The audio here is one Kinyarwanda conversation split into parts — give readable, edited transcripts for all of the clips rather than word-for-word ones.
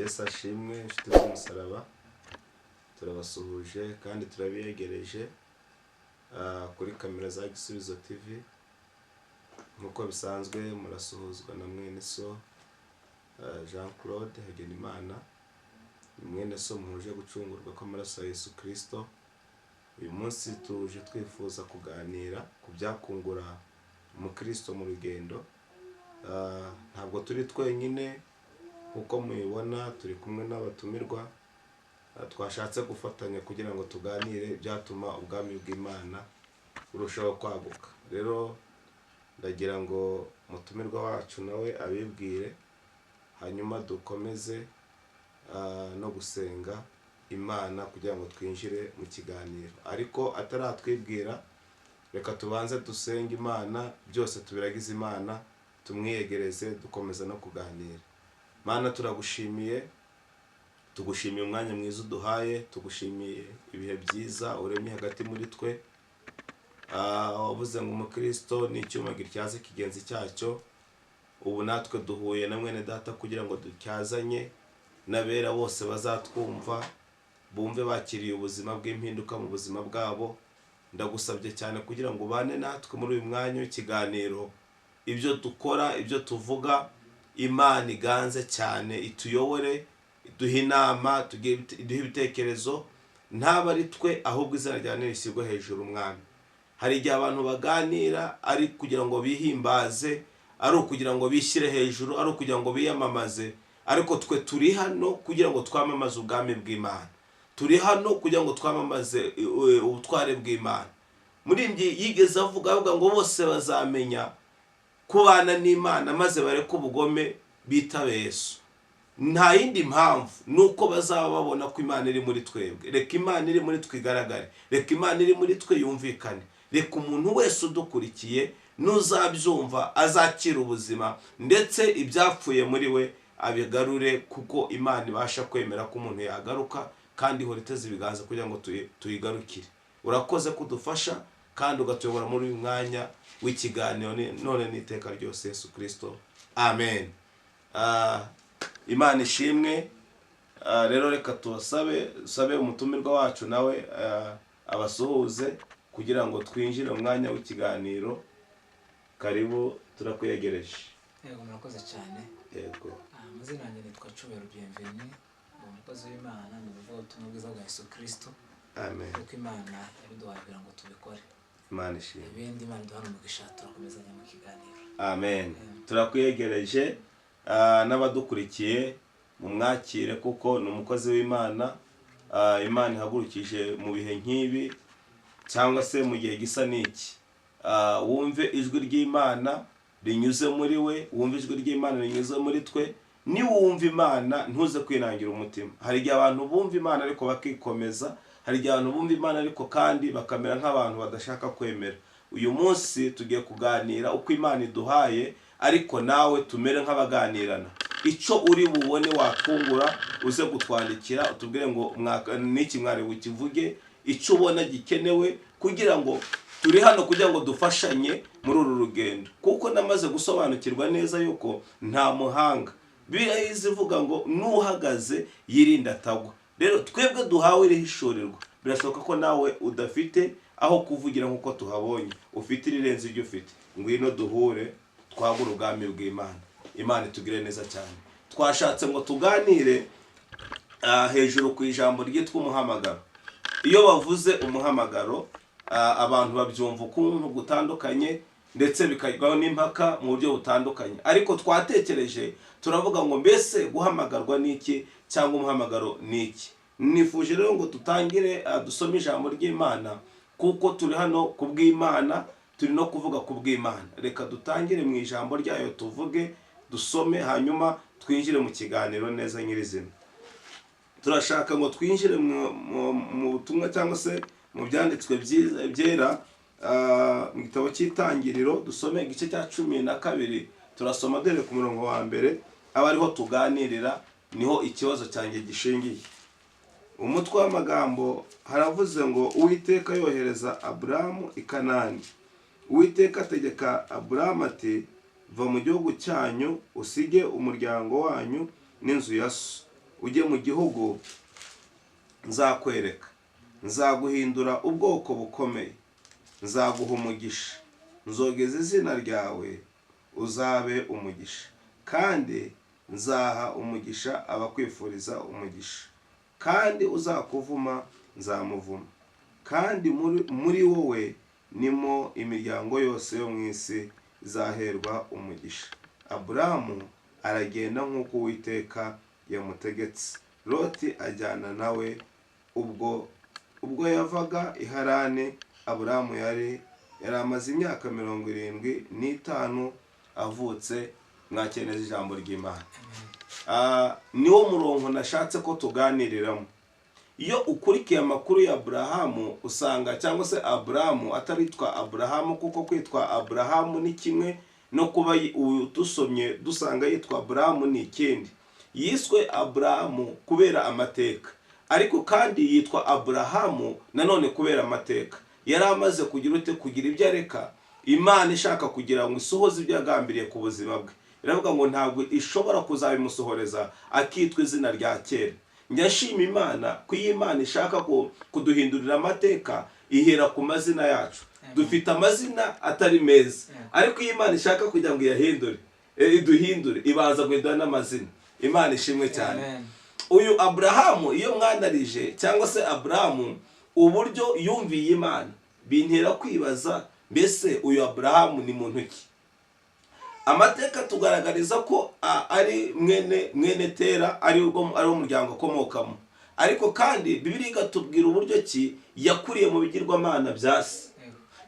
Yesu ashimwe, inshuti z'umusaraba. Turabasuhuje kandi turabiyegereje kuri kamera za Gisubizo TV. Nk'uko bisanzwe, murasuhuzwa na mwene so Jean Claude Hagenimana. Ni mwene so muhuje gucungurwa kw'amaraso ya Yesu Kirisito. Uyu munsi tuje twifuza kuganira ku byakungura umukristo mu rugendo. Ntabwo turi twenyine nk'uko mubibona, turi kumwe n'abatumirwa. Twashatse gufatanya kugira ngo tuganire ibyatuma ubwami bw'Imana burushaho kwaguka. Rero ndagira ngo umutumirwa wacu nawe abibwire, hanyuma dukomeze no gusenga Imana kugira ngo twinjire mu kiganiro. Ariko ataratwibwira, reka tubanze dusenge Imana, byose tubiragize Imana, tumwiyegereze, dukomeza no kuganira. Mana, turagushimiye, tugushimiye umwanya mwiza uduhaye, tugushimiye ibihe byiza uremye hagati muri twe. Wavuze ngo umukristo ni icyuma gityaza kigenzi cyacyo. Ubu natwe duhuye na mwene data kugira ngo dutyazanye n'abera bose bazatwumva, bumve bakiriye ubuzima bw'impinduka mu buzima bwabo. Ndagusabye cyane kugira ngo ubane natwe muri uyu mwanya w'ikiganiro. Ibyo dukora, ibyo tuvuga, Imana iganze cyane, ituyobore, iduhe inama, iduhe ibitekerezo. Ntaba ari twe, ahubwo izina ryawe rishyirwe hejuru. Umwami, hari igihe abantu baganira ari kugira ngo bihimbaze, ari ukugira ngo bishyire hejuru, ari ukugira ngo biyamamaze. Ariko twe turi hano kugira ngo twamamaze ubwami bw'Imana. Turi hano kugira ngo twamamaze ubutware bw'Imana. Muririmbyi yigeze avuga ngo bose bazamenya kubana n'Imana maze bareke ubugome, bitabe Yesu. Nta yindi mpamvu, ni uko bazaba babona ko Imana iri muri twebwe. Reka Imana iri muri twe igaragare, reka Imana iri muri twe yumvikane, reka umuntu wese udukurikiye n'uzabyumva azakira ubuzima, ndetse ibyapfuye muri we abigarure, kuko Imana ibasha kwemera ko umuntu yagaruka kandi ihora iteze ibiganza kugira ngo tuyigarukire. Urakoze kudufasha kandi ugatuyobora muri uyu mwanya w'ikiganiro, none n'iteka ryose. Yesu Kirisito, amen. Imana ishimwe. Rero reka tubasabe, sabe umutumirwa wacu nawe abasuhuze kugira ngo twinjire mu mwanya w'ikiganiro. Karibu, turakwiyegereje. Yego, murakoze cyane. Yego. Amazina yanjye nitwa Cyubahiro Bienvenu, ndi umukozi w'Imana, ni umuvugabutumwa bwiza bwa Yesu Kristo. Amen. Kuko Imana yabiduhaye kugira ngo tubikore. Imana ishimwe. Ibindi Imana iduhana umugisha, turakomezanya mu kiganiro. Amen. Turakwiyegereje. N'abadukurikiye mumwakire kuko ni umukozi w'Imana. Imana ihagurukije mu bihe nk'ibi cyangwa se mu gihe gisa n'iki. Wumve ijwi ry'Imana rinyuze muri we, wumve ijwi ry'Imana rinyuze muri twe. Niwumva Imana, ntuze kwinangira umutima. Hari igihe abantu bumva Imana ariko bakikomeza, hari igihe abantu bumva Imana ariko kandi bakamera nk'abantu badashaka kwemera. Uyu munsi tugiye kuganira uko Imana iduhaye, ariko nawe tumere nk'abaganirana. Icyo uri bubone wakungura, uze kutwandikira utubwire ngo n'iki mwari bukivuge, icyo ubona gikenewe, kugira ngo turi hano kugira ngo dufashanye muri uru rugendo. Kuko namaze gusobanukirwa neza yuko nta muhanga. Bibiliya ivuga ngo n'uhagaze yirinda atagwa. Rero twebwe duhawe iri hishurirwa, birashoboka ko nawe udafite aho kuvugira nk'uko tuhabonye, ufite irirenze iryo ufite. Ngwino duhure, twagure ubwami bw'Imana. Imana itugire neza cyane. Twashatse ngo tuganire hejuru ku ijambo ryitwa umuhamagaro. Iyo bavuze umuhamagaro, abantu babyumva ukuntu gutandukanye, ndetse bikajyaho n'impaka mu buryo butandukanye. Ariko twatekereje turavuga ngo mbese guhamagarwa ni iki, cyangwa umuhamagaro ni iki? Nifuje rero ngo tutangire dusome ijambo ry'Imana, kuko turi hano ku bw'Imana, turi no kuvuga ku bw'Imana. Reka dutangire mu ijambo ryayo, tuvuge, dusome, hanyuma twinjire mu kiganiro neza nyirizina. Turashaka ngo twinjire mu butumwa cyangwa se mu byanditswe byera, mu gitabo cy'Itangiriro, dusome igice cya 12. Turasoma duhereye ku murongo wa mbere, aba ariho tuganirira, niho ikibazo cyanjye gishingiye. Umutwe w'amagambo haravuze ngo: "Uwiteka yohereza Aburamu i Kanani. Uwiteka ategeka Aburamu ati: 'Va mu gihugu cyanyu, usige umuryango wanyu n'inzu ya so, ujye mu gihugu nzakwereka. Nzaguhindura ubwoko bukomeye, nzaguha umugisha, nzogeza izina ryawe, uzabe umugisha, kandi nzaha umugisha abakwifuriza umugisha, kandi uzakuvuma nzamuvuma, kandi muri wowe nimo imiryango yose yo mu isi izaherwa umugisha. Aburamu aragenda nk'uko Uwiteka yamutegetse, Loti ajyana nawe. Ubwo yavaga i Harani, Aburamu yari amaze imyaka 75 avutse. Mwakeneza ijambo ry'Imana. Niwo murongo nashatse ko tuganiriramo. Iyo ukurikiye amakuru ya Aburahamu usanga, cyangwa se Aburahamu ataritwa Aburahamu, kuko kwitwa Aburahamu ni kimwe no kuba uyu dusomye dusanga yitwa Aburahamu ni ikindi. Yiswe Aburahamu kubera amateka, ariko kandi yitwa Aburahamu nanone kubera amateka. Yari amaze kugira ute? Kugira ibyo areka. Imana ishaka kugira ngo isohoze ibyo yagambiriye ku buzima bwe, iravuga ngo ntabwo ishobora kuzabimusohoreza akitwa izina rya kera. Njya nshima Imana ko iyo Imana ishaka kuduhindurira amateka, ihera ku mazina yacu. Dufite amazina atari meza, ariko iyo Imana ishaka kugira ngo iyahindure, iduhindure, ibanza guhindura n'amazina. Imana ishimwe cyane. Amen. Uyu Aburahamu, iyo mwanarije, cyangwa se Aburahamu, uburyo yumviye Imana bintera kwibaza: mbese uyu Aburahamu ni muntu ki? Amateka tugaragariza ko ari mwene Tera, ari wo muryango akomokamo, ariko kandi Bibiliya ikatubwira uburyo ki yakuriye mu bigirwamana bya se.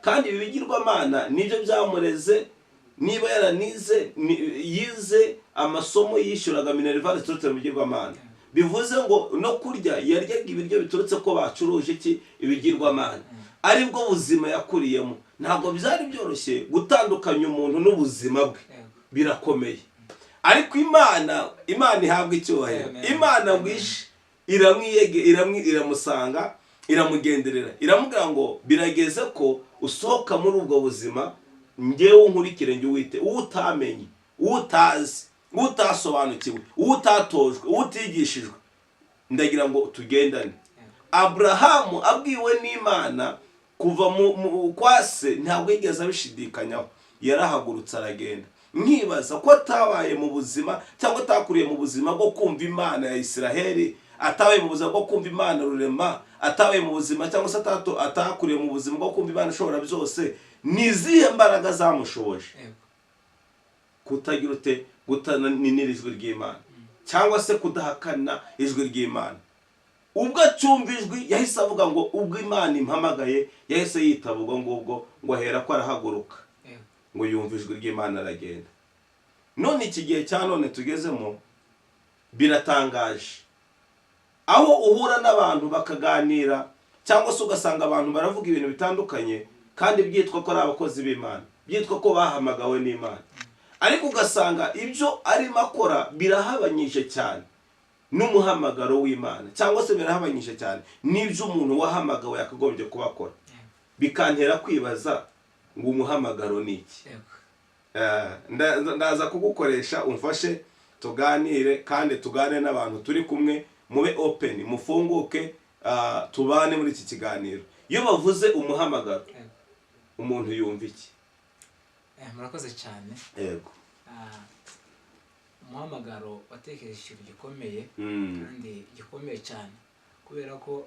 Kandi ibi bigirwamana nibyo byamureze. Niba yaranize, yize amasomo yishyuraga minerval ziturutse mu bigirwamana, bivuze ngo no kurya yaryaga ibiryo biturutse ko bacuruje iki? Ibigirwamana. Aribwo buzima yakuriyemo. Ntabwo byari byoroshye gutandukanya umuntu n'ubuzima bwe. Birakomeye, ariko Imana ihabwa icyubahiro. Amen. Imana ngwishe iramwiyege, iramusanga, iramugenderera, iramubwira ngo birageze ko usohoka muri ubwo buzima, ngewe unkurikire, njye uwite uwo utamenye, uwo utazi, uwo utasobanukiwe, uwo utatojwe, uwo utigishijwe, ndagira ngo tugendane. Aburahamu abwiwe n'Imana kuva mu kwa se, ntabwo yigeze abishidikanyaho, yarahagurutse aragenda. Nkibaza ko atabaye mu buzima, cyangwa atakuriye mu buzima bwo kumva Imana ya Isiraheli, atabaye mu buzima bwo kumva Imana rurema, atabaye mu buzima, cyangwa se atakuriye mu buzima bwo kumva Imana ishobora byose, ni izihe mbaraga zamushoboje kutagira ute? Gutaninira ijwi ry'Imana, cyangwa se kudahakana ijwi ry'Imana. Ubwo acyumva ijwi yahise avuga ngo ubwo Imana impamagaye, yahise yitaba ubwo ngubwo, ngo ahera ko arahaguruka, ngo yumve ijwi ry'Imana aragenda. None iki gihe cya none tugezemo biratangaje, aho uhura n'abantu bakaganira, cyangwa se ugasanga abantu baravuga ibintu bitandukanye, kandi byitwa ko ari abakozi b'Imana, byitwa ko bahamagawe n'Imana, ariko ugasanga ibyo arimo akora birahabanyije cyane n'umuhamagaro w'Imana, cyangwa se birahabanyije cyane n'ibyo umuntu wahamagawe yakagombye kuba akora. Bikantera kwibaza ngo umuhamagaro ni iki? Ndaza kugukoresha umfashe tuganire, kandi tuganire n'abantu turi kumwe. Mube open, mufunguke, tubane muri iki kiganiro. Iyo bavuze umuhamagaro, umuntu yumva iki? Murakoze cyane. Yego. Umuhamagaro watekereje ikintu gikomeye, kandi gikomeye cyane, kubera ko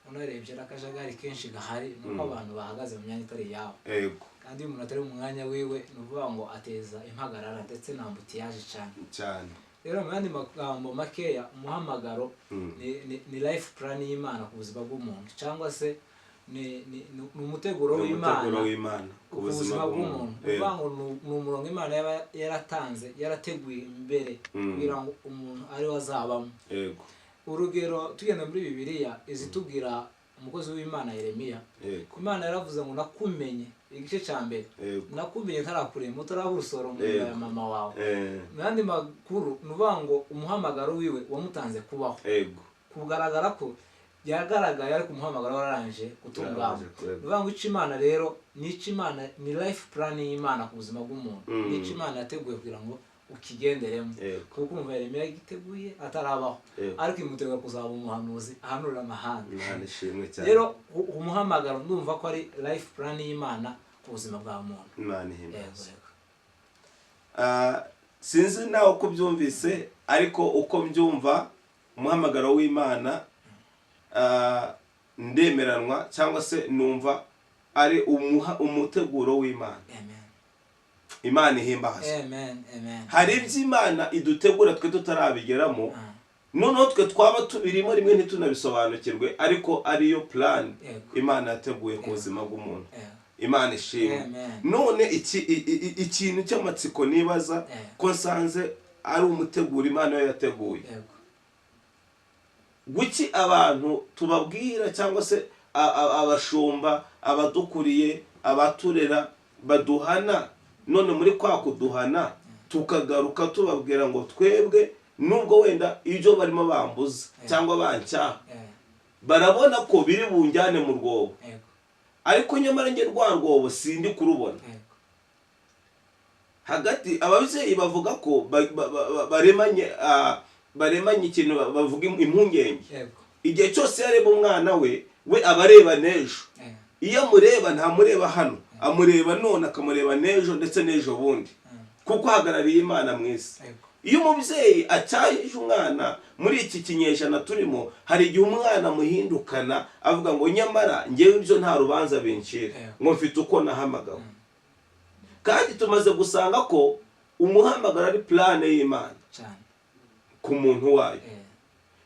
unarebye n'akajagari kenshi gahari ni uko abantu bahagaze mu myanya itari iyabo. Kandi iyo umuntu atari mu mwanya wiwe, ni ukuvuga ngo ateza impagarara ndetse na embouteillage cyane. Cyane. Rero mu yandi magambo makeya, umuhamagaro ni life plan y'Imana ku buzima bw'umuntu, cyangwa se ni umuteguro Ni w'Imana umuteguro w'Imana ku buzima bw'umuntu. Ni ukuvuga ngo ni umurongo Imana yaba yaratanze, yarateguye imbere kugira ngo umuntu ariwe azabamo. Urugero, tugenda muri Bibiliya izitubwira umukozi w'Imana Yeremiya. Imana yaravuze ngo nakumenye, igice cya mbere, nakumenye ntarakurema, utaraba urusoro mu nda ya mama wawe. Mu yandi makuru, ni ukuvuga ngo umuhamagaro wiwe wamutanze kubaho, kugaragara ko yagaragaye, ariko umuhamagaro wararangije gutunganywa. Wararangije, yego. Ni ukuvuga ngo icyo Imana rero ni icyo Imana, ni life plan y'Imana ku buzima bw'umuntu, ni icyo Imana yateguye kugira ngo ukigenderemo. Yego. Kuko umva Yeremiya yagiteguye atarabaho, ariko imutegura kuzaba umuhanuzi ahanurira amahanga. Imana ishimwe cyane. Rero umuhamagaro ndumva ko ari life plan y'Imana ku buzima bwa muntu. Imana Yego. ihimbaze. Yego. Sinzi nawe uko ubyumvise, ariko uko mbyumva, umuhamagaro w'Imana, ndemeranwa cyangwa se numva ari umuteguro w'Imana. Amen. Imana ihimbaza. Amen, amen. Hari ibyo Imana idutegura twe tutarabigeramo, noneho twe twaba tubirimo rimwe ntitunabisobanukirwe, ariko ariyo plan Imana yateguye ku buzima bw'umuntu. Imana ishimwe. Amen. None iki ikintu cy'amatsiko nibaza, ko nsanze ari umuteguro Imana yo yateguye, guki abantu tubabwira cyangwa se abashumba, abadukuriye, abaturera baduhana, none muri kwa kuduhana tukagaruka tubabwira ngo twebwe, nubwo wenda ibyo barimo bambuza cyangwa bancyaha, barabona ko biri bunjyane mu rwobo, ariko nyamara njye rwa rwobo sindi kurubona. Hagati ababyeyi bavuga ko baremanye ikintu bavuga impungenge. Igihe cyose iyo areba umwana we, we aba areba n'ejo. Iyo amureba, ntamureba hano, amureba none, akamureba n'ejo ndetse n'ejo bundi, kuko ahagarariye Imana mu isi. Iyo umubyeyi acyahije umwana muri iki kinyejana turimo, hari igihe umwana amuhindukana avuga ngo nyamara ngewe ibyo nta rubanza bincira, ngo mfite uko nahamagawe. Kandi tumaze gusanga ko umuhamagaro ari plan y'Imana ku muntu wayo.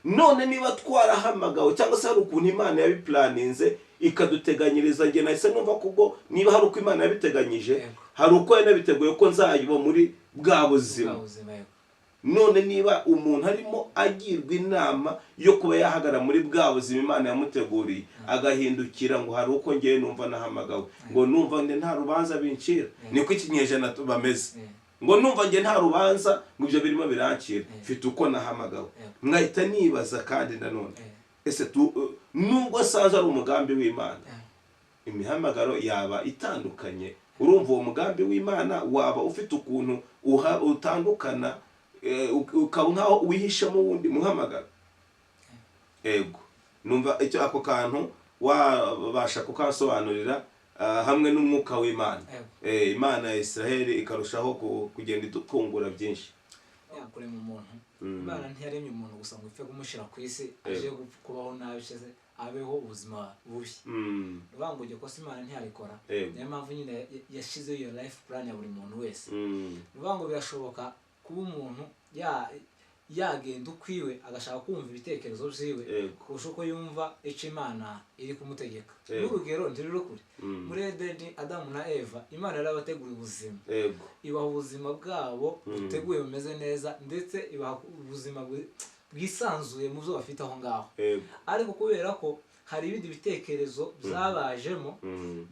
None niba twarahamagawe cyangwa se hari ukuntu Imana yabiplaninze ikaduteganyiriza, njye nahise numva kubwo niba hari uko Imana yabiteganyije, hari uko yanabiteguye ko nzayiba muri bwa buzima. Bwa buzima, yego. None niba umuntu arimo agirwa inama yo kuba yahagarara muri bwa buzima Imana yamuteguriye, agahindukira ngo hari uko ngewe numva nahamagawe, ngo numva nge nta rubanza bincira, niko ikinyejana bameze, ngo numva nge nta rubanza, ngo ibyo birimo birancira, mfite uko nahamagawe, nkahita nibaza kandi nanone, ese nubwo asanzwe ari umugambi w'Imana, imihamagaro yaba itandukanye? Urumva uwo mugambi w'Imana waba ufite ukuntu utandukana, ukaba nkaho wihishemo wundi muhamagaro? Ego, numva icyo ako kantu wabasha kukansobanurira, hamwe n'umwuka w'Imana. Imana ya Israheli ikarushaho kugenda idukungura byinshi. Yakurema umuntu, Imana ntiyaremye umuntu gusa ngo ipfe kumushyira ku isi aje kubaho nabi se abeho ubuzima bubi. Ni ukuvuga ngo iryo kosa Imana ntiyarikora. Niyo mpamvu nyine yashyizeho iyo life plan ya buri muntu wese. Ni ukuvuga ngo birashoboka kuba umuntu yagenda ukwiwe, agashaka kumva ibitekerezo byiwe kurusha uko yumva icyo Imana iri kumutegeka. N'urugero ntiruri kure, muri Edeni, Adamu na Eva, Imana yarabateguriye ubuzima, ibaha ubuzima bwabo buteguye bumeze neza, ndetse ibaha ubuzima bwisanzuye mu byo bafite aho ngaho. Ariko kubera ko hari ibindi bitekerezo byabajemo,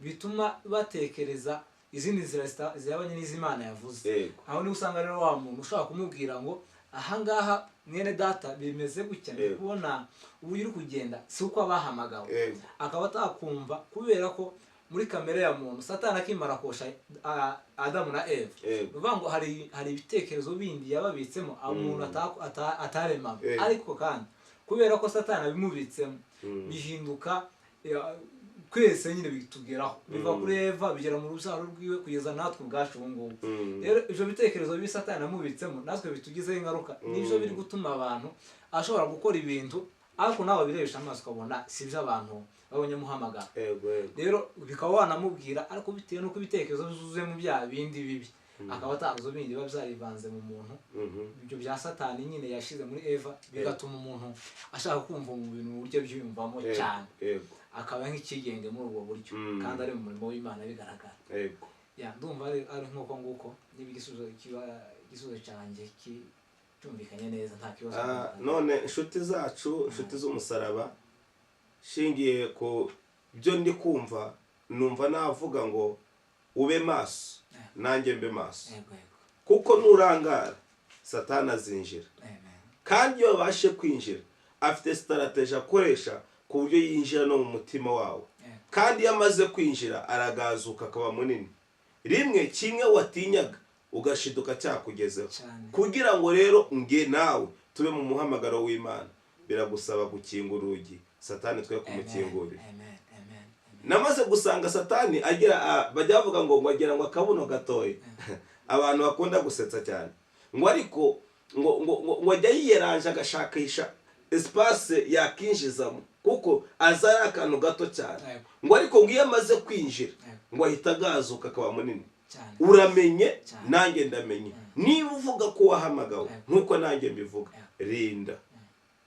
bituma batekereza izindi nzira zihabanye n'iz'Imana yavuze. Aho niho usanga rero wa muntu ushobora kumubwira ngo ahangaha mwene data bimeze gutya, ndi kubona uburyo uri kugenda si uko abahamagawe, akaba atakumva kubera ko muri kamere ya muntu, Satani akimara kosha Adamu na Eva, ni ukuvuga ngo hari ibitekerezo bindi yababitsemo umuntu ataremaga. Ariko kandi kubera ko Satani abimubitsemo, bihinduka twese nyine bitugeraho, biva kuri Eva bigera mu rubyaro rwiwe kugeza natwe ubwacu ubu ngubu. Rero ibyo bitekerezo bibi Satani amubitsemo natwe bitugizeho ingaruka, nibyo biri gutuma abantu ashobora gukora ibintu, ariko nawe wabirebesha amaso ukabona si ibyo abantu b'abanyamuhamagaro. Yego yego. Rero bikaba wanamubwira, ariko bitewe n'uko ibitekerezo byuzuye mu bya bindi bibi, akaba atazi bindi biba byarivanze mu muntu, ibyo bya Satani nyine yashyize muri Eva, bigatuma umuntu ashaka kumva mu bintu mu buryo abyiyumvamo cyane, akaba nk'ikigenge muri ubwo buryo, kandi ari mu murimo w'Imana bigaragara. Ya, ndumva ari nk'uko nguko, niba igisubizo kiba igisubizo cyanjye cyumvikanye neza, nta kibazo. None inshuti zacu, inshuti z'umusaraba, shingiye ku byo ndi kumva, numva navuga ngo ube maso, nanjye mbe maso, yego yego kuko nurangara Satani azinjira. Amen. Kandi iyo abashe kwinjira, afite strategy akoresha ku buryo yinjira no mu mutima wawe. Kandi iyo amaze kwinjira aragazuka akaba munini, rimwe kimwe watinyaga Ugashiduka cyakugezeho. Cyane. Kugira ngo rero nge nawe tube mu muhamagaro w'Imana, biragusaba gukinga urugi, Satani twe kumukingurira. Amen, amen, amen. Namaze gusanga Satani agira bajya bavuga ngo agira ngo akabuno gatoya, abantu bakunda gusetsa cyane, ngo ariko ngo ajya yiyeranje agashakisha espace yakinjizamo, kuko aza ari akantu gato cyane. Ngo ariko ngo iyo amaze kwinjira, ngo ahita agazuka akaba munini. Uramenye, Cyane. nanjye ndamenye, niba uvuga ko wahamagawe nk'uko nanjye mbivuga, rinda.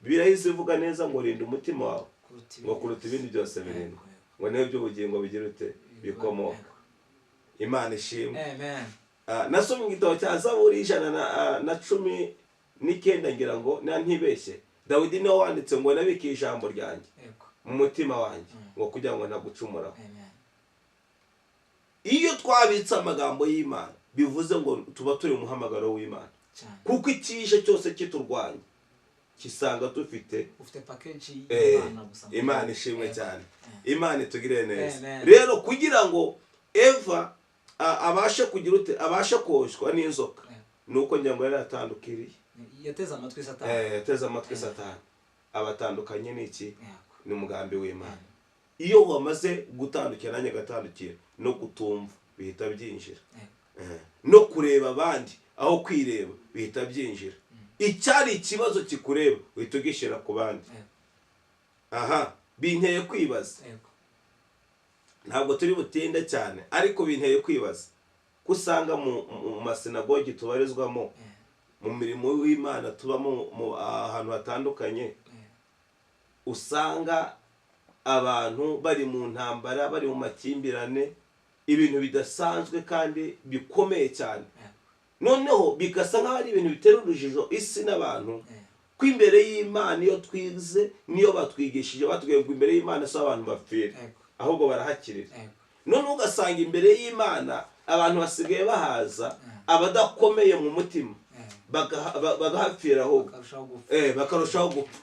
Birahise ivuga neza ngo rinda umutima wawe Kuruta ngo kuruta ibindi byose birindwa, ngo niyo by'ubugingo bigira ute? Bikomoka. Imana ishimwe. Amen. Nasomye igitabo cya Zaburi 119, ngira ngo na ntibeshye, Dawidi niwe wanditse ngo nabikiye ijambo ryanjye mu mutima wanjye, ngo kugira ngo ntagucumuraho. Amen. Iyo twabitse amagambo y'Imana, bivuze ngo tuba turi mu muhamagaro w'Imana, kuko ikije cyose kiturwanya kisanga dufite Ufite package y'Imana gusa. Imana ishimwe cyane. Imana itugirire neza. Amen. Rero kugira ngo Eva abashe kugira ute, abashe koshywa n'inzoka, ni uko ngira ngo yari yatandukiriye. Yateze amatwi Satani. Yateze amatwi Satani, abatandukanye n'iki? Ni umugambi w'Imana. Iyo wamaze gutandukira, nanjye agatandukira, no kutumva bihita byinjira. No kureba abandi aho kwireba bihita byinjira. Icyari ikibazo kikureba uhita ugishyira ku bandi. Aha binteye kwibaza, ntabwo turi butinde cyane, ariko binteye kwibaza ko usanga mu masinagogi tubarizwamo, mu mirimo w'Imana tubamo, mu ahantu hatandukanye, usanga abantu bari mu ntambara, bari mu makimbirane, ibintu bidasanzwe kandi bikomeye cyane. Noneho bigasa nk'aho ari ibintu bitera urujijo isi n'abantu, ko imbere y'Imana iyo twize, niyo batwigishije, batubwiye ngo imbere y'Imana si abantu bapfira, ahubwo barahakirira. Noneho ugasanga imbere y'Imana abantu basigaye bahaza abadakomeye mu mutima, bagahapfira ahubwo. Bakarushaho gupfa. Bakarushaho gupfa.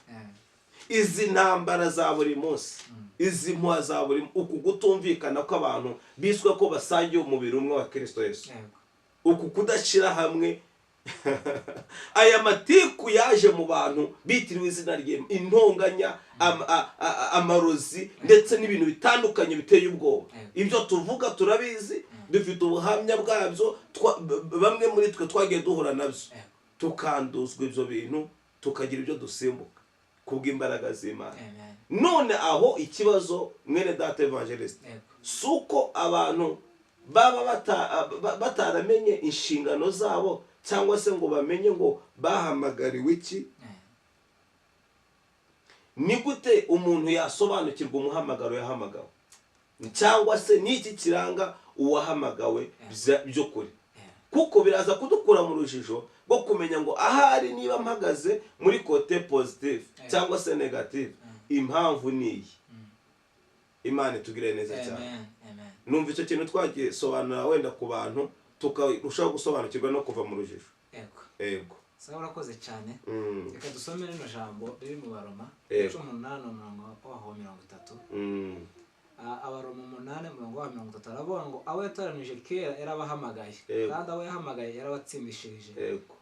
Izi ntambara za buri munsi, izi mpuha za buri, uku gutumvikana kw'abantu biswe ko basangiye umubiri umwe wa Kirisito Yesu, uku kudashyira hamwe, aya matiku yaje mu bantu bitiriwe izina rye, intonganya, amarozi ndetse n'ibintu bitandukanye biteye ubwoba. Ibyo tuvuga turabizi, dufite ubuhamya bwabyo, bamwe muri twe twagiye duhura nabyo, tukanduzwa ibyo bintu, tukagira ibyo dusimbuka kubw'imbaraga z'Imana. Amen. None aho ikibazo, mwene data evangeliste, si uko abantu baba bataramenye inshingano zabo, cyangwa se ngo bamenye ngo bahamagariwe iki? Ni gute umuntu yasobanukirwa umuhamagaro yahamagawe, cyangwa se n'iki kiranga uwahamagawe by'ukuri? Kuko biraza kudukura mu rujijo rwo kumenya ngo ahari niba mpagaze muri côté positive cyangwa se négative, impamvu ni iyi. Imana itugirire neza cyane. Amen. Amen. Numva icyo kintu twagisobanura wenda ku bantu, tukarushaho gusobanukirwa no kuva mu rujijo. Yego. Sawa, urakoze cyane. Reka dusome rino jambo riri mu Baroma 18, umurongo waho 30. Abaroma 8, umurongo waho 30, aravuga ngo abo yatoranije kera yarabahamagaye, kandi abo yahamagaye yarabatsindishirije,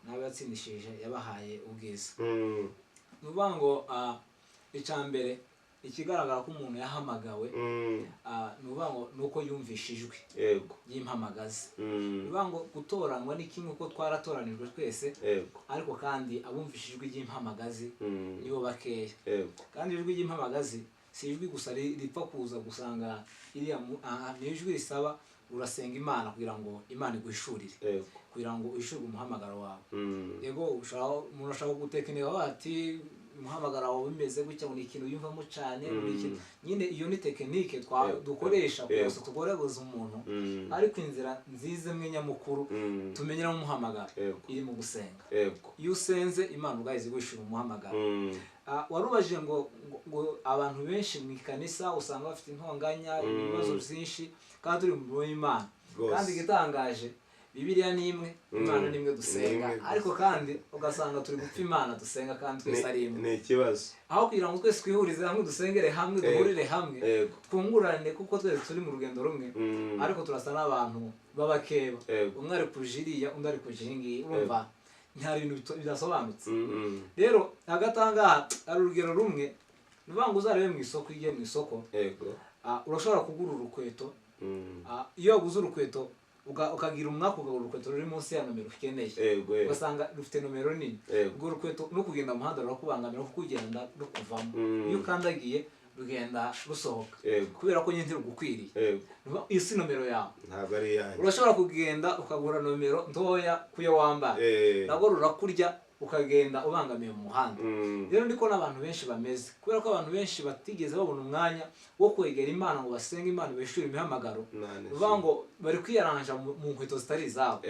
n'abo yatsindishirije yabahaye ubwiza. Ni ukuvuga ngo icya mbere ikigaragara ko umuntu yahamagawe, ni ukuvuga ngo ni uko yumvishe ijwi ry'impamagazi. Ni ukuvuga ngo gutoranywa ni kimwe, kuko twaratoranijwe twese, ariko kandi abumvishe ijwi ry'impamagazi nibo bakeya. Kandi ijwi ry'impamagazi si ijwi gusa ripfa kuza gusanga iriya ni ijwi risaba urasenga Imana kugira ngo Imana iguhishurire, kugira ngo uhishurirwe umuhamagaro wawe. Yego, umuntu ashobora gutekinika ati umuhamagaro wawe bimeze gutya, ngo ni ikintu yumvamo cyane, ngo ni ikintu nyine, iyo ni technique dukoresha gusa tugoragoza umuntu, ariko inzira nziza imwe nyamukuru tumenyeramo umuhamagaro iri mu gusenga. Iyo usenze, Imana ubwayo izi guhishura umuhamagaro. Warubajije ngo abantu benshi mu ikanisa usanga bafite intonganya, ibibazo byinshi, kandi turi mu murimo w'Imana. Kandi igitangaje Bibiliya ni imwe, Imana ni imwe dusenga, Ni imwe. ariko kandi ugasanga turi gupfa Imana dusenga kandi twese ari imwe. Ni ikibazo. Aho kugira ngo twese twihurize hamwe, dusengere hamwe, duhurire hamwe, twungurane, kuko twese turi mu rugendo rumwe, ariko turasa n'abantu b'abakeba. Umwe ari kuja iriya, undi ari kuja iyi ngiyi. Urumva nta bintu bidasobanutse. Rero hagati aha ngaha hari urugero rumwe. Ni ukuvuga ngo uzarebe mu isoko, iyo ugiye mu isoko, urashobora kugura urukweto. Iyo waguze urukweto, ukagira umwaka, ukagura urukweto ruri munsi ya nomero ukeneye, yego yego ugasanga rufite nomero nini. Urwo rukweto no kugenda mu muhanda rurakubangamira, kuko ugenda rukuvamo. Iyo ukandagiye rugenda rusohoka, kubera ko nyine ntirugukwiriye. Iyo si nomero yawe. Ntabwo ari iyanjye. Urashobora kugenda ukagura nomero ntoya kuyo wambara, nabwo rurakurya, ukagenda ubangamiye mu muhanda. Rero niko n'abantu benshi bameze, kubera ko abantu benshi batigeze babona umwanya wo kwegera Imana ngo basenge Imana, bishyure imihamagaro. Imana Uvuga ngo bari kwiyaranja mu nkweto zitari izabo.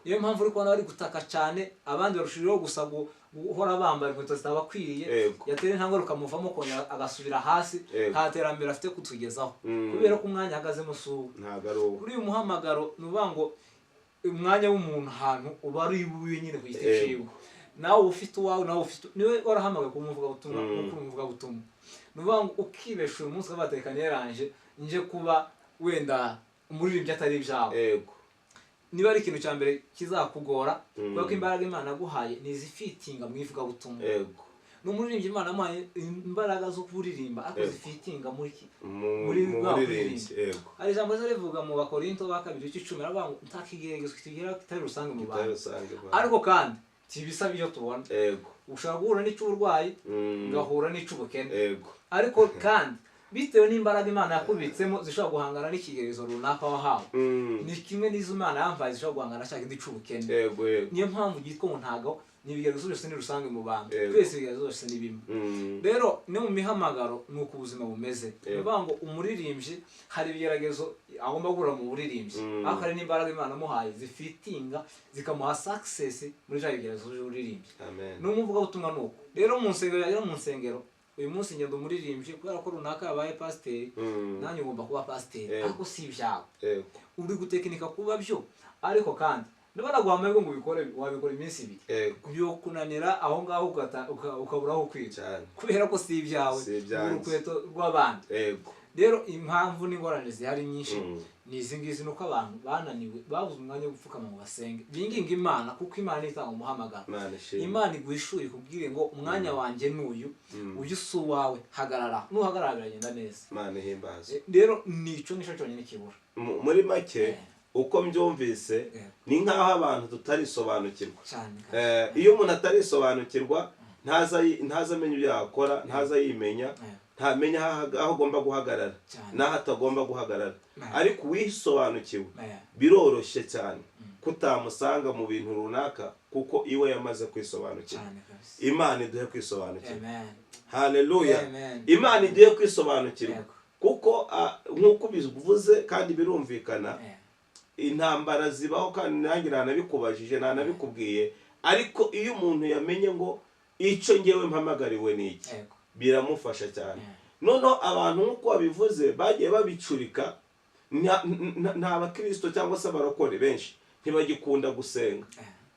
Niyo mpamvu uri kubona bari gutaka cyane, abandi barushijeho gusa guhora bambara inkweto zitabakwiriye. Yatera intambwe rukamuvamo, kongera agasubira hasi. Nta terambere afite kutugezaho, kubera ko umwanya ahagazemo si uwe. Ntabwo ari uwo. Kuri uyu muhamagaro, ni ukuvuga ngo umwanya w'umuntu ahantu uba ari uwiwe nyine ku giti ciwe. Nawe uba ufite uwawe, nawe ufite, niwe warahamagaye kuba umuvugabutumwa. Nk'uko uri umuvugabutumwa, ni ukuvuga ngo ukibesha uyu munsi ukavuga ati reka niyaranje nje kuba wenda umuririmbyi, atari ibyawe. Niba ari ikintu cya mbere kizakugora, kubera ko imbaraga Imana yaguhaye ni izifitinga mu ivugabutumwa. Ni umuririmbyi, Imana yamuhaye imbaraga zo kuririmba, ariko zifitinga muri ki? Muri mu bwa buririmbyi. kuririmba. Hari ijambo riza rivuga mu Bakorinto ba kabiri 10, aravuga ngo nta kigeragezo kitugera kitari rusange mu Kitari bantu. rusange mu bantu. Ariko kandi tibisa ibyo tubona. Ushobora guhura n'icy'uburwayi, ugahura n'icy'ubukene, ariko kandi bitewe n'imbaraga Imana yakubitsemo zishobora guhangana n'ikigeragezo runaka wahawe, ni kimwe n'izo Imana yambaye zishobora guhangana na cya kindi cy'ubukene. yego yego Niyo mpamvu yitwa ngo ntago ni ibigeragezo byose ni rusange mu bantu. Twese ibigeragezo byose ni bimwe. Rero no mu mihamagaro ni uko ubuzima bumeze. Ni ukuvuga ngo umuririmbyi hari ibigeragezo agomba guhura mu buririmbyi, ariko hari n'imbaraga Imana amuhaye zifitinga, zikamuha success muri bya bigeragezo by'uburirimbyi. Amen. N'umuvugabutumwa ni uko. Rero mu nsengero, yagera mu nsengero, uyu munsi ngenda umuririmbyi kubera ko runaka yabaye pasiteri, nanjye ngomba kuba pasiteri. Ariko si ibyawe. Uri gutekinika kuba byo, ariko kandi niba naguha amahirwe ngo ubikore, wabikora iminsi 2, byo kunanira aho ngaho, ukabura aho kwica, kubera ko si ibyawe. Si ibyanjye. Ni urukweto rw'abandi. Rero impamvu n'ingorane zihari nyinshi ni izi ngizi: ni uko abantu bananiwe, babuze umwanya wo gupfukama ngo basenge, binginga Imana, kuko Imana niyo itanga umuhamagaro. Imana ishimwe. Imana iguhishure, ikubwire ngo umwanya wanjye ni uyu, uyu si uwawe, hagarara. Nuhagarara biragenda neza. Imana ihimbaza. Rero ni ico nicyo cyonyine kibura. Muri make, uko mbyumvise, ni nk'aho abantu tutarisobanukirwa. Cyane. Iyo umuntu atarisobanukirwa, ntaza amenya ibyo yakora, ntaza yimenya, ntamenya aho agomba guhagarara n'aho atagomba guhagarara. Ariko uwisobanukiwe, biroroshye cyane kutamusanga mu bintu runaka, kuko iwe yamaze kwisobanukirwa. Cyane kabisa. Imana iduhe kwisobanukirwa. Amen. Haleluya. Amen. Imana iduhe kwisobanukirwa, kuko nk'uko ubivuze kandi birumvikana, intambara zibaho, kandi nanjye nanabikubajije, nanabikubwiye. Ariko iyo umuntu yamenye ngo icyo ngewe mpamagariwe ni iki, biramufasha cyane. Noneho abantu, nk'uko wabivuze, bagiye babicurika. Nta bakirisito cyangwa se abarokore benshi ntibagikunda gusenga.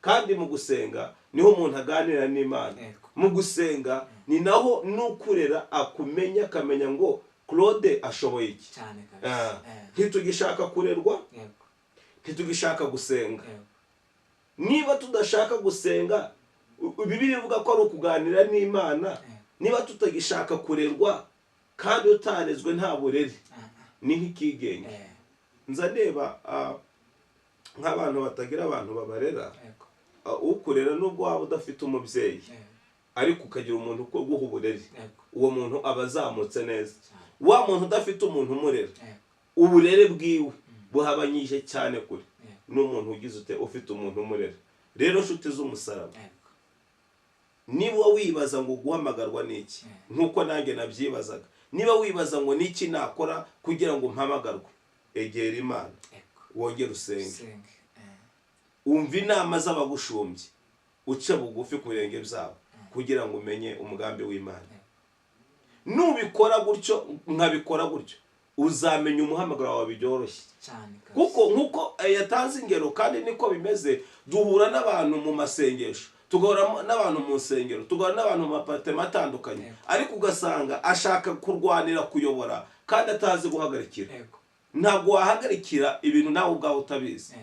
Kandi mu gusenga niho umuntu aganira n'Imana. Mu gusenga ni naho n'ukurera akumenya, akamenya ngo Claude ashoboye iki. Cyane kabisa. Ntitugishaka kurerwa, ntitugishaka gusenga. Niba tudashaka gusenga, Bibiliya ivuga ko ari ukuganira n'Imana. Niba tutagishaka kurerwa, kandi utarezwe nta burere, ni nk'ikigenge. Nza ndeba nk'abantu batagira abantu babarera. Ukurera, nubwo waba udafite umubyeyi, ariko ukagira umuntu uguha uburere, uwo muntu aba azamutse neza. Wa muntu udafite umuntu umurera, uburere bwiwe buhabanyije cyane kure n'umuntu ugize ute, ufite umuntu umurera. Rero nshuti z'umusaraba, niba wibaza ngo guhamagarwa ni iki, nk'uko nanjye nabyibazaga, niba wibaza ngo niki nakora kugira ngo mpamagarwe, egera Imana, wongere usenge, Usenge. Umva inama z'abagushumbye, uce bugufi ku birenge byabo kugira ngo umenye umugambi w'Imana. Nubikora gutyo, nkabikora gutyo. Uzamenya umuhamagaro wawe byoroshye. Cyane kabisa. Kuko nk'uko yatanze ingero, kandi niko bimeze, duhura n'abantu mu masengesho, tugahura n'abantu mu nsengero, tugahura n'abantu mu maparitema atandukanye, ariko ugasanga ashaka kurwanira kuyobora kandi atazi guhagarikira. Ntabwo wahagarikira ibintu nawe ubwawe utabizi.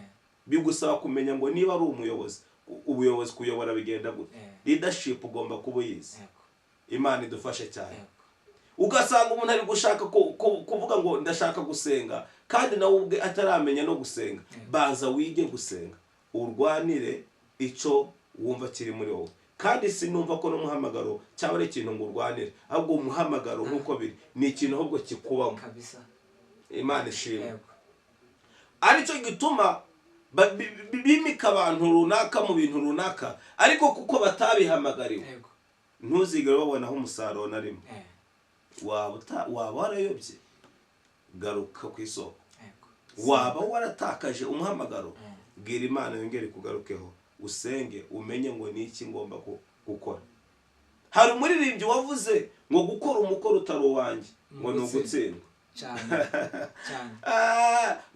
Bigusaba kumenya ngo niba ari umuyobozi, ubuyobozi, kuyobora bigenda gute? Leadership ugomba kuba uyizi. Imana idufashe cyane. Ugasanga umuntu ari gushaka kuvuga ngo ndashaka gusenga, kandi nawe ubwe ataramenya no gusenga. Banza wige gusenga, urwanire icyo wumva kiri muri wowe. Kandi sinumva ko n'umuhamagaro cyaba ari ikintu ngo urwanire, ahubwo umuhamagaro nk'uko biri ni ikintu ahubwo kikubamo. Imana ishimwe. Aricyo gituma bimika abantu runaka mu bintu runaka, ariko kuko batabihamagariwe, ntuzigere babonaho umusaruro na rimwe. Waba warayobye, garuka ku isoko. Waba waratakaje umuhamagaro, bwira Imana yongere ikugarukeho, usenge, umenye ngo ni iki ngomba gukora. Hari umuririmbyi wavuze ngo gukora umukoro utari uwanjye ngo ni ugutsindwa. Cyane cyane.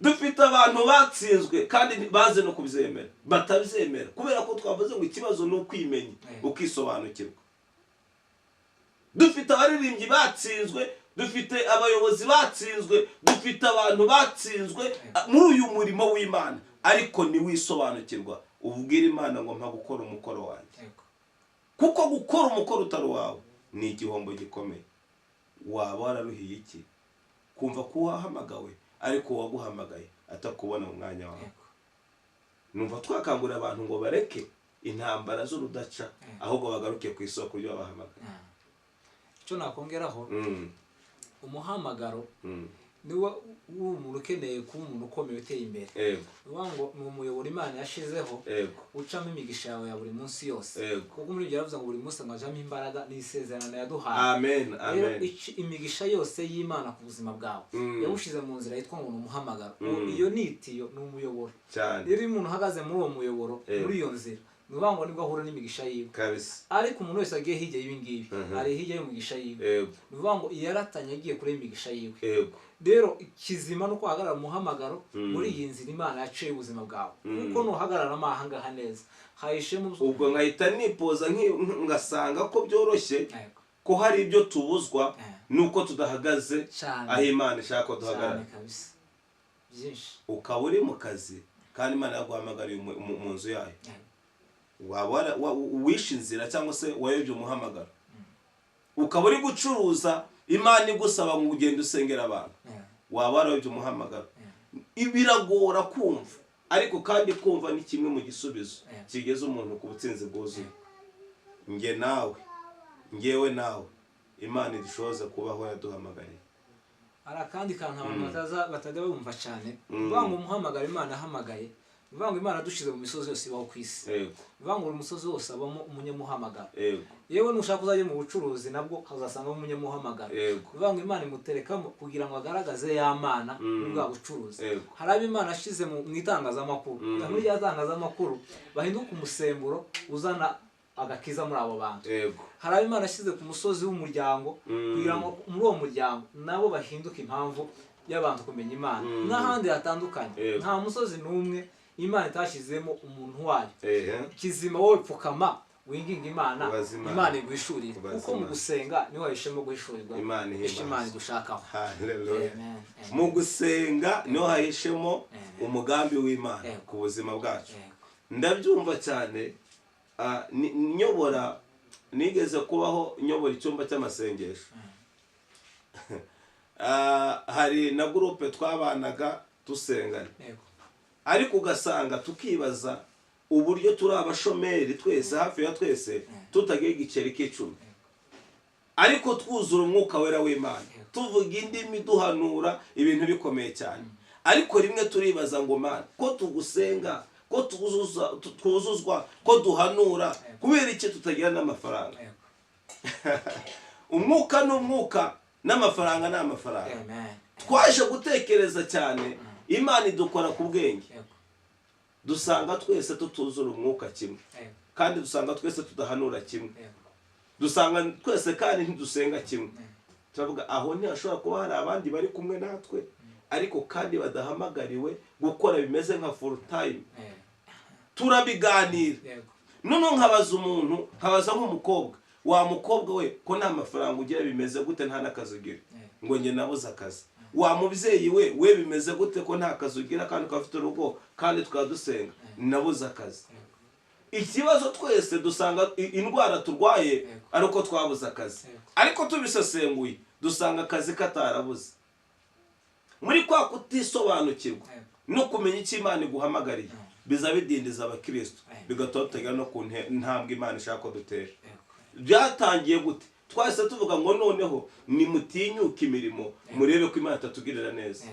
Dufite abantu batsinzwe kandi baze no kubyemera, batabyemera, kubera ko twavuze ngo ikibazo ni ukwimenya, ukisobanukirwa. Dufite abaririmbyi batsinzwe, dufite abayobozi batsinzwe, dufite abantu batsinzwe muri uyu murimo w'Imana, ariko ntiwisobanukirwa. Ubwira Imana ngo mpa gukora umukoro wanjye, kuko gukora umukoro utari uwawe ni igihombo gikomeye. Waba wararuhiye iki kumva ko wahamagawe, ariko uwaguhamagaye atakubona mu mwanya wawe? Numva twakangurira abantu ngo bareke intambara z'urudaca, ahubwo bagaruke ku isoko ry'abahamagaye. Icyo nakongeraho, umuhamagaro niwo w'umuntu ukeneye kuba umuntu ukomeye, uteye imbere. Ni ukuvuga ngo ni umuyoboro Imana yashizeho ucamo imigisha yawe ya buri munsi yose, kuko muri ibyo yaravuze ngo buri munsi ngo ajamo imbaraga, ni isezerano yaduhaye. Amen. Rero amen. Imigisha yose y'Imana ku buzima bwawe yawushyize mu nzira yitwa ngo ni umuhamagaro. Iyo ni itiyo, ni umuyoboro. Rero iyo umuntu ahagaze muri uwo muyoboro, muri iyo nzira, ni ukuvuga ngo nibwo ahura n'imigisha yiwe. Ariko umuntu wese agiye hirya y'ibi ngibi, ari hirya y'umugisha yiwe. Ni ukuvuga ngo yaratanye, agiye kure y'imigisha yiwe. Rero ikizima ni uko wahagarara mu muhamagaro, muri iyi nzira Imana yaciye ubuzima bwawe, kuko nuhagararamo aha ngaha neza hahishemo. Ubwo nkahita nipoza ngasanga ko byoroshye ko hari ibyo tubuzwa nuko tudahagaze aho Imana ishaka ko duhagarara. Cyane kabisa, byinshi. Ukaba uri mu kazi kandi Imana yaguhamagariye mu nzu yayo. Waba wishe inzira cyangwa se wayobye umuhamagaro. Ukaba uri gucuruza, Imana igusaba ngo ugende usengera abantu. Waba warayobye umuhamagaro. Biragora kumva, ariko kandi kumva ni kimwe mu gisubizo kigeza umuntu ku butsinzi bwuzuye. Nge nawe, ngewe nawe, Imana idushoboze kubaho yaduhamagariye. Hari akandi kantu abantu batajya bumva cyane. Uvuga ngo umuhamagaro Imana ahamagaye, uvuga ngo Imana dushyize mu misozi yose ibaho ku isi, uvuga ngo buri musozi wose abamo umunyamuhamagaro. Yewe nushaka uzajye mu bucuruzi, nabwo uzasangamo umunyamuhamagaro. Uvuga ngo Imana imuterekamo kugira ngo agaragaze ya Mana muri bwa bucuruzi. Hari abo Imana yashyize mu itangazamakuru, kugira ngo muri rya tangazamakuru bahinduke umusemburo uzana agakiza muri abo bantu. Hari abo Imana yashyize ku musozi w'umuryango, kugira ngo muri uwo muryango nabo bahinduke impamvu y'abantu kumenya Imana, n'ahandi hatandukanye. Nta musozi n'umwe Imana itashyizemo umuntu wayo. Kizima wowe pfukama, winginga Imana, Ubaze Imana. Imana iguhishurire, Ubaze kuko mu Imana. gusenga niho wahishemo guhishurirwa Imana ihimbaze. icyo Imana igushakaho. Hallelujah. Amen. Mu gusenga niho hahishemo Amen. umugambi w'Imana ku buzima bwacu. Ndabyumva cyane. Nyobora, nigeze kubaho nyobora icyumba cy'amasengesho. Hari na groupe twabanaga dusengana, ariko ugasanga tukibaza uburyo turi abashomeri twese, hafi ya twese tutagira igiceri k'icumi, ariko twuzura umwuka wera w'Imana, tuvuga indimi, duhanura ibintu bikomeye cyane. Ariko rimwe turibaza ngo Mana, ko tugusenga, ko twuzuzwa, ko duhanura, kubera iki tutagira n'amafaranga? Umwuka ni umwuka, n'amafaranga ni amafaranga. Amen. Twaje gutekereza cyane, Imana idukora ku bwenge, dusanga twese tutuzura umwuka kimwe, kandi dusanga twese tudahanura kimwe, dusanga twese kandi ntidusenga kimwe. Turavuga aho ntihashobora kuba hari abandi bari kumwe natwe, ariko kandi badahamagariwe gukora bimeze nka full time. Turabiganira. Noneho nkabaza umuntu, nkabaza nk'umukobwa: "Wa mukobwa we, ko nta mafaranga ugira, bimeze gute, nta n'akazi ugira?" Ngo: "Njye nabuze akazi." "Wa mubyeyi we, bimeze gute ko nta kazi ugira kandi ukaba ufite urugo kandi tukaba dusenga?" "Nabuze akazi." Ikibazo twese dusanga indwara turwaye ari uko twabuze akazi. Ariko tubisesenguye dusanga akazi katarabuze. Muri kwa kutisobanukirwa no kumenya icyo Imana iguhamagariye, biza bidindiza abakristo, bigatuma tutagera no ku ntambwe Imana ishaka ko dutera. Byatangiye gute? Twahise tuvuga ngo noneho nimutinyuke imirimo, murebe ko Imana itatugirira neza.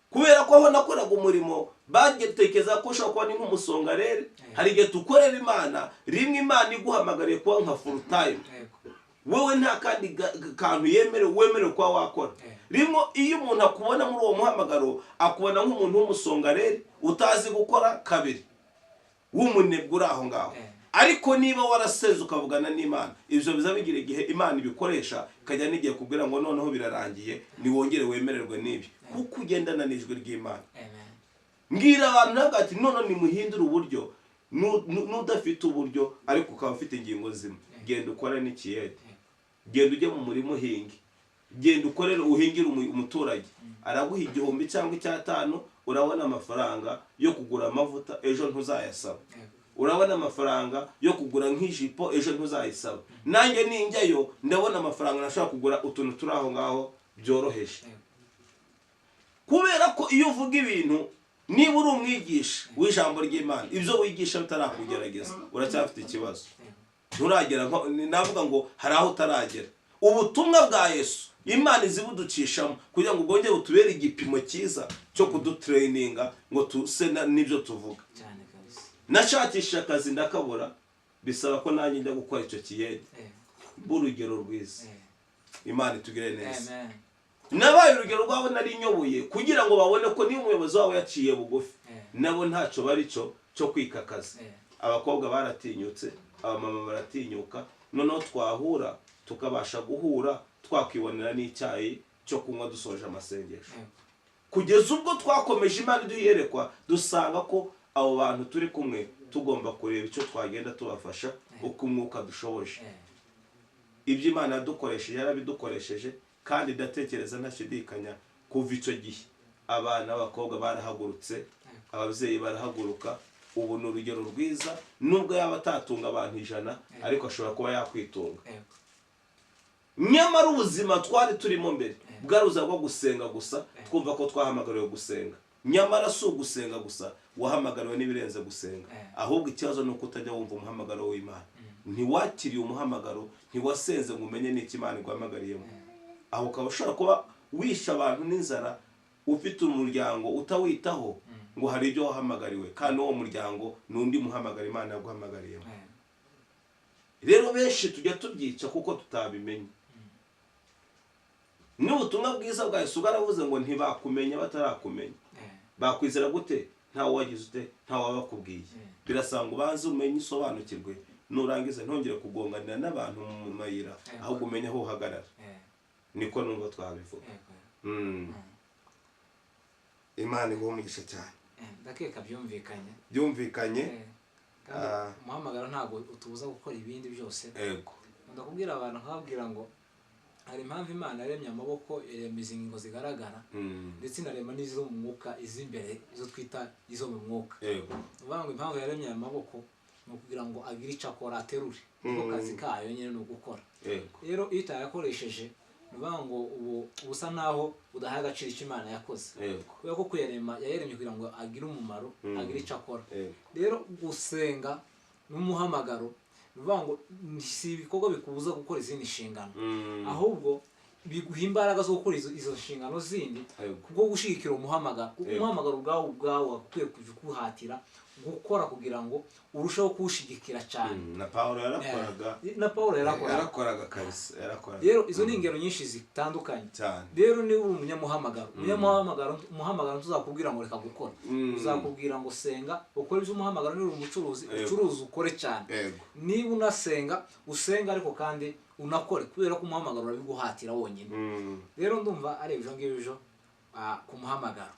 Kubera ko aho nakoraga umurimo bagetekeza ko ushobora kuba ni nk'umusongarere. Hari igihe dukorera Imana rimwe, Imana iguhamagariye kuba nka full time, wowe nta kandi kantu wemerewe kuba wakora. Rimwe iyo umuntu akubona muri uwo muhamagaro, akubona nk'umuntu w'umusongarere utazi gukora kabiri, w'umunebwe uri aho ngaho. Ariko niba waraseze ukavugana n'Imana, ibyo biza bigira igihe Imana ibikoresha, ikajya n'igihe kubwira ngo noneho birarangiye, niwongere wemererwe n'ibi, kuko ugendana n'ijwi ry'Imana. Amen. Mbwira abantu ntabwo ati none nimuhindure uburyo. N'udafite uburyo ariko ukaba ufite ingingo nzima, genda ukore n'ikiyede, genda ujye mu murima uhinge, genda ukorere, uhingire umuturage, araguha 1000 cyangwa 5,000. Urabona amafaranga yo kugura amavuta, ejo ntuzayasaba. Urabona amafaranga yo kugura nk'ijipo, ejo ntuzayisaba. Nanjye ninjyayo ndabona amafaranga nashobora kugura utuntu turi aho ngaho byoroheje. Kubera ko iyo uvuga ibintu, niba uri umwigisha w'ijambo ry'Imana, ibyo wigisha bitarakugerageza, uracyafite ikibazo. Nturagera navuga ngo hari aho utaragera. Ubutumwa bwa Yesu Imana izibuducishamo kugira ngo bwongere butubere igipimo cyiza cyo kudutraininga ngo tuse n'ibyo tuvuga. Cyane kabisa. Nashakishije akazi ndakabura, bisaba ko nanjye njya gukora icyo kiyede b'urugero rwiza. Imana itugire neza. Amen. Nabaye urugero rwabo nari nyoboye, kugira ngo babone ko niba umuyobozi wabo yaciye bugufi, nabo ntacyo bari cyo cyo kwikakaza. Abakobwa baratinyutse, abamama baratinyuka, noneho twahura tukabasha guhura, twakwibonera n'icyayi cyo kunywa dusoje amasengesho. Kugeza ubwo twakomeje, Imana iduyerekwa, dusanga ko abo bantu turi kumwe tugomba kureba icyo twagenda tubafasha uko umwuka dushoboje. Ibyo Imana yadukoresheje yarabidukoresheje, kandi ndatekereza ntashidikanya kuva icyo gihe abana b'abakobwa barahagurutse, ababyeyi barahaguruka. Ubu ni urugero rwiza. Nubwo yaba atatunga abantu 100, ariko ashobora kuba yakwitunga. Nyamara ubuzima twari turimo mbere bwari ubuzima bwo gusenga gusa, twumva ko twahamagariwe gusenga. Nyamara si ugusenga gusa, wahamagariwe n'ibirenze gusenga. Ahubwo ikibazo ni uko utajya wumva umuhamagaro w'Imana. Ntiwakiriye umuhamagaro, ntiwasenze ngo umenye n'icyo Imana iguhamagariyemo. Aho ukaba ushobora kuba wishe abantu n'inzara, ufite umuryango utawitaho, ngo hari ibyo wahamagariwe, kandi uwo muryango ni undi muhamagaro Imana yaguhamagariyemo. Rero benshi tujya tubyica kuko tutabimenye. N'ubutumwa bwiza bwa Yesu bwaravuze ngo ntibakumenya batarakumenya. Bakwizera gute ntawe wagize ute, ntawe wabakubwiye? Birasaba ngo ubanze umenye, usobanukirwe, nurangiza ntongere kugonganira n'abantu mu mayira, ahubwo umenye aho uhagarara. Niko numva twabivuga. Imana iguhe umugisha cyane. Ndakeka byumvikanye. Byumvikanye. Kandi Ah. umuhamagaro ntabwo utubuza gukora ibindi byose. Ndakubwira abantu, nkababwira ngo hari impamvu Imana yaremye amaboko, irema izi ngingo zigaragara, ndetse inarema n'izo mu mwuka, iz'imbere, izo twita izo mu mwuka. Ni ukuvuga ngo impamvu yaremye aya maboko ni ukugira ngo agire icyo akora, aterure, niko kazi kayo nyine ni ugukora. Rero iyo utayakoresheje, ni ukuvuga ngo ubu uba usa naho udahaye agaciro icyo Imana yakoze, kubera ko kuyarema yayaremye kugira ngo agire umumaro, agire icyo akora. Rero gusenga n'umuhamagaro, ni ukuvuga ngo si ibikorwa bikubuza gukora izindi nshingano, ahubwo biguha imbaraga zo gukora izo nshingano zindi kubwo gushyigikira umuhamagaro, kuko umuhamagaro ubwawo wagakwiye kujya ukuhatira gukora kugira ngo urusheho kuwushigikira cyane. Na Pawulo yarakoraga. Na Pawulo yarakoraga. Yarakoraga kabisa, yarakoraga. Rero izo ni ingero nyinshi zitandukanye. Cyane. Rero niba uri umunyamuhamagaro, umuhamagaro ntuzakubwira ngo reka gukora, uzakubwira ngo senga ukore iby'umuhamagaro. Niba uri umucuruzi, ucuruze ukore cyane. Niba unasenga, usenga ariko kandi unakore, kubera ko umuhamagaro urabiguhatira wonyine. Rero ndumva ari ibyo ngibyo ku muhamagaro.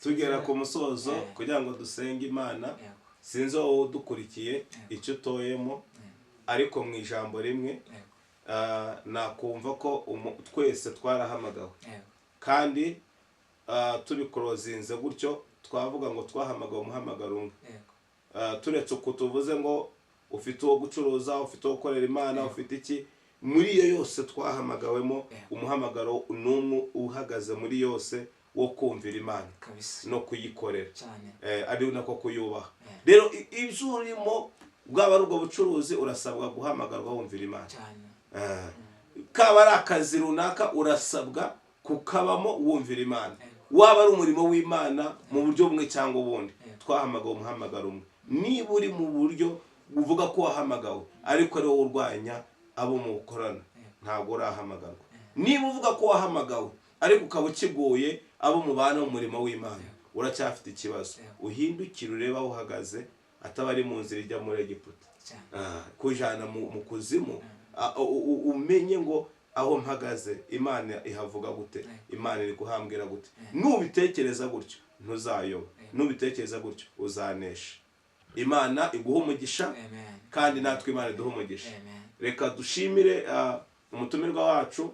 Tugera ku musozo kugira ngo dusenge Imana. Sinzi wowe udukurikiye icyo utoyemo, ariko mu ijambo rimwe, nakumva ko twese twarahamagawe. Kandi tubikorozinze gutyo, twavuga ngo twahamagawe umuhamagaro umwe. Turetse uku tuvuze ngo ufite uwo gucuruza, ufite uwo gukorera Imana, ufite iki, muri iyo yose twahamagawemo, umuhamagaro n'umwe uhagaze muri yose wo kumvira Imana no kuyikorera ari nako kuyubaha. Rero ibyo urimo, bwaba ari ubwo bucuruzi, urasabwa guhamagarwa wumvira Imana. Kaba ari akazi runaka, urasabwa kukabamo wumvira Imana. Waba ari umurimo w'Imana mu buryo bumwe cyangwa ubundi, twahamagawe umuhamagaro umwe. Niba uri mu buryo uvuga ko wahamagawe ariko ari wowe urwanya abo mukorana, ntabwo urahamagarwa. Niba uvuga ko wahamagawe ariko ukaba ukiguye abo mubana mu murimo w'Imana, uracyafite ikibazo. Uhindukire urebe aho uhagaze, ataba ari mu nzira ijya muri Egiputa kujana mu kuzimu. Umenye ngo aho mpagaze Imana ihavuga gute, Imana iri kuhambwira gute. Nubitekereza gutyo ntuzayoba, nubitekereza gutyo uzanesha. Imana iguha umugisha. Amen. Kandi natwe Imana iduha umugisha. Amen. Reka dushimire umutumirwa wacu.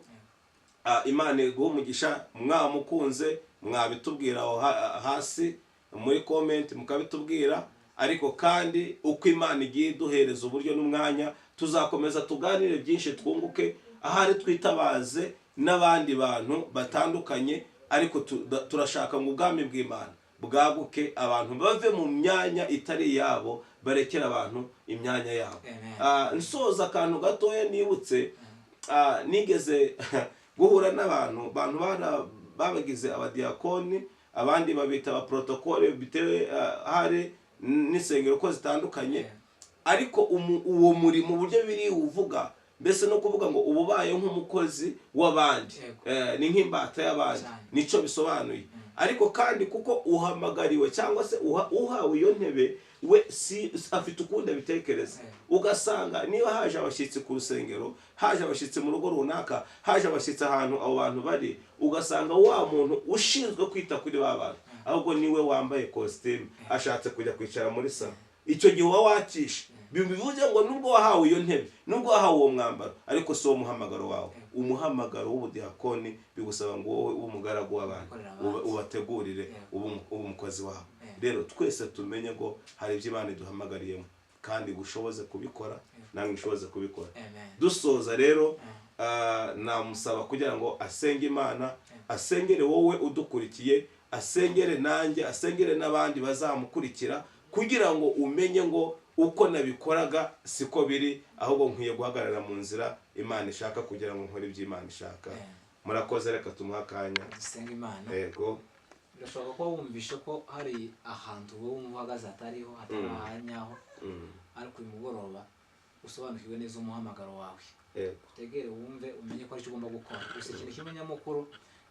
Imana iguha umugisha. Mwamukunze mwabitubwira aho hasi muri comment, mukabitubwira. Ariko kandi uko Imana igiye iduhereza uburyo n'umwanya, tuzakomeza tuganire byinshi, twunguke, ahari twitabaze n'abandi bantu batandukanye. Ariko turashaka ngo ubwami bw'Imana bwaguke, abantu bave mu myanya itari iyabo, barekere abantu imyanya yabo. Amen. Nsoza akantu gatoya nibutse, nigeze guhura n'abantu, bantu babagize abadiyakoni, abandi babita abaprotokole, bitewe hari n'insengero ko zitandukanye. Ariko uwo murimo, uburyo biri uvuga mbese no kuvuga ngo uba ubaye nk'umukozi w'abandi, ni nk'imbata y'abandi, nico bisobanuye. Ariko kandi kuko uhamagariwe cyangwa se uhawe iyo ntebe, we si afite ukundi abitekereza. Ugasanga niba haje abashyitsi ku rusengero, haje abashyitsi mu rugo runaka, haje abashyitsi ahantu abo bantu bari, ugasanga wa muntu ushinzwe kwita kuri ba bantu ahubwo niwe wambaye kositimu, ashatse kujya kwicara muri salo. Icyo gihe uba wakishe. Bivuze ngo nubwo wahawe iyo ntebe, nubwo wahawe uwo mwambaro, ariko si wo muhamagaro wawe. Umuhamagaro w'ubudiyakoni bigusaba ngo wowe ube umugaragu w'abantu, Ukorera abandi. ubategurire, ube umukozi wabo. Rero twese tumenye ngo hari ibyo Imana iduhamagariyemo, kandi gushoboze kubikora, namwe ishoboze kubikora. Amen. Dusoza rero, namusaba kugira ngo asenge Imana, asengere wowe udukurikiye, asengere nanjye, asengere n'abandi bazamukurikira, kugira ngo umenye ngo uko nabikoraga siko biri, ahubwo nkwiye guhagarara mu nzira Imana ishaka kugira ngo nkore ibyo Imana ishaka. Murakoze, reka tumuhe akanya. Dusenga Imana. Yego. Birashoboka ko wumvishe ko hari ahantu wowe wumva uhagaze hatariho, hatari ahanyaho, ariko uyu mugoroba usobanukirwe neza umuhamagaro wawe. Utegere, wumve, umenye ko aricyo ugomba gukora. Gusa ikintu kimwe nyamukuru,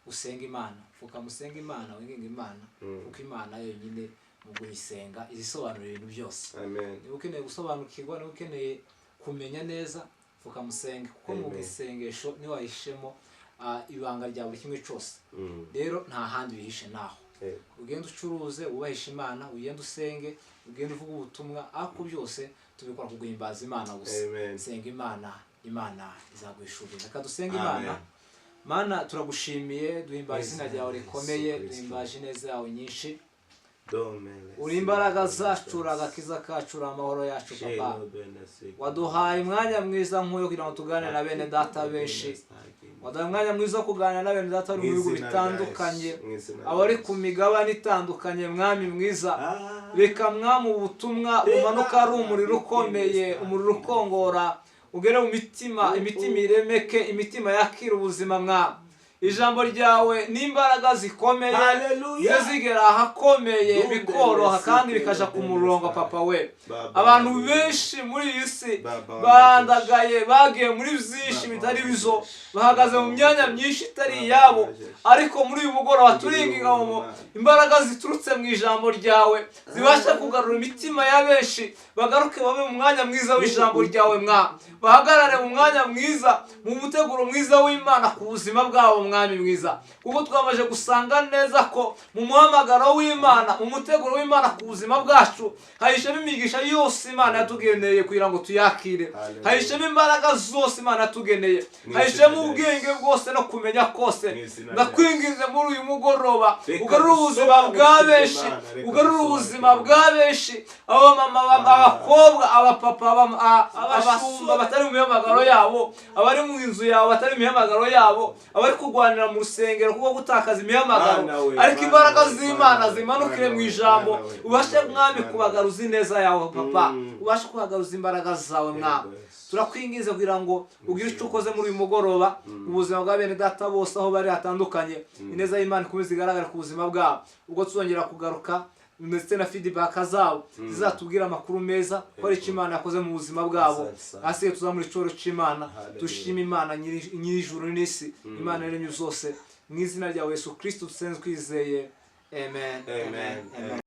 usenga Imana, pfukama usenga Imana, winginga Imana, kuko Imana yonyine mu kuyisenga izisobanura ibintu byose. Amen. Niba ukeneye gusobanukirwa, niba ukeneye kumenya neza, pfukama usenge, kuko mu isengesho niho wahishemo ibanga rya buri kimwe cyose. Rero nta handi bihishe naho. Ugende ucuruze wubahishe Imana, ugende usenge, ugende uvuge ubutumwa, ariko byose tubikora kuguhimbaza Imana gusa. Amen. Senga Imana, Imana izaguhishurira. Reka dusenge Amen. Imana. Mana, turagushimiye, duhimbaje izina ryawe rikomeye, Yesu Kristo. duhimbaje ineza yawe nyinshi. Domele Uri imbaraga zacu, uri agakiza kacu, uri amahoro yacu Papa. Waduhaye umwanya mwiza nk'uyu kugira ngo tuganire na bene data benshi. Waduhaye umwanya mwiza wo kuganira na bene data bari mu bihugu bitandukanye, abari ku migabane itandukanye. Mwami mwiza, reka Mwami ubutumwa bumanuka ari umuriro ukomeye, umuriro ukongora, ugere mu mitima, imitima iremeke, imitima yakira ubuzima. Mwami, Ijambo ryawe n'imbaraga zikomeye. Hallelujah. Iyo zigera ahakomeye Dundele bikoroha kandi sikele bikaja ku murongo. dundele. Papa we, Baba abantu we. benshi muri iyi si Baba barandagaye, bagiye muri byinshi Baba bitari we. bizo, bahagaze mu Baba myanya we. myinshi itari Baba iyabo. we. Ariko muri uyu mugoroba Tugirire turinginga ubuntu, mu Mana. imbaraga ziturutse mu ijambo ryawe zibashe kugarura imitima ya benshi, bagaruke babe mu mwanya mwiza w'ijambo ryawe mwa, bahagarare mu mwanya mwiza, mu muteguro mwiza w'Imana ku buzima bwabo, Mwami mwiza, kuko twamaze gusanga neza ko mu muhamagaro w'Imana, mu muteguro w'Imana ku buzima bwacu, hahishemo imigisha yose Imana yatugeneye kugira ngo tuyakire. Hallelujah. Hahishemo imbaraga zose Imana yatugeneye. Mu Hahishemo izina rya ubwenge Yesu. bwose no kumenya kose. Mu izina rya Ndakwinginze muri uyu mugoroba, Reka ugarure ubuzima bwa dusobanukirwe, benshi. Mana, reka Ugarure ubuzima dusobanukirwe. bwa benshi, abamama, abakobwa, abapapa, abashumba batari mu mihamagaro yabo, abari mu nzu yawe batari mu mihamagaro yabo, abari kurwanira mu rusengero kuko gutakaza imihamagaro. Mana we, Ariko Mana imbaraga we, z'Imana Mana we, zimanukire Mana mu we, ijambo. Mana we, Ubashe, Mana we, Mwami, Mana we. kubagaruza ineza yawe, Papa. Ubashe kubagaruza imbaraga zawe, Mwami. Yego, Yesu. Turakwinginze kugira ngo ugire icyo ukoze muri uyu mugoroba ubuzima bwa bene data bose aho bari hatandukanye. Ineza y'Imana ikomeze igaragare ku buzima bwabo. Ubwo tuzongera kugaruka, ndetse na feedback zabo zizatubwira amakuru meza ko ari icyo Imana yakoze mu buzima bwabo. Asante sana. Ahasigaye tuzamura icoro cy'Imana. Hallelujah. Dushime Imana nyir'ijuru n'isi, Imana yaremye zose. Mu izina rya Yesu Kristo dusenze twizeye, amen. Amen. Amen.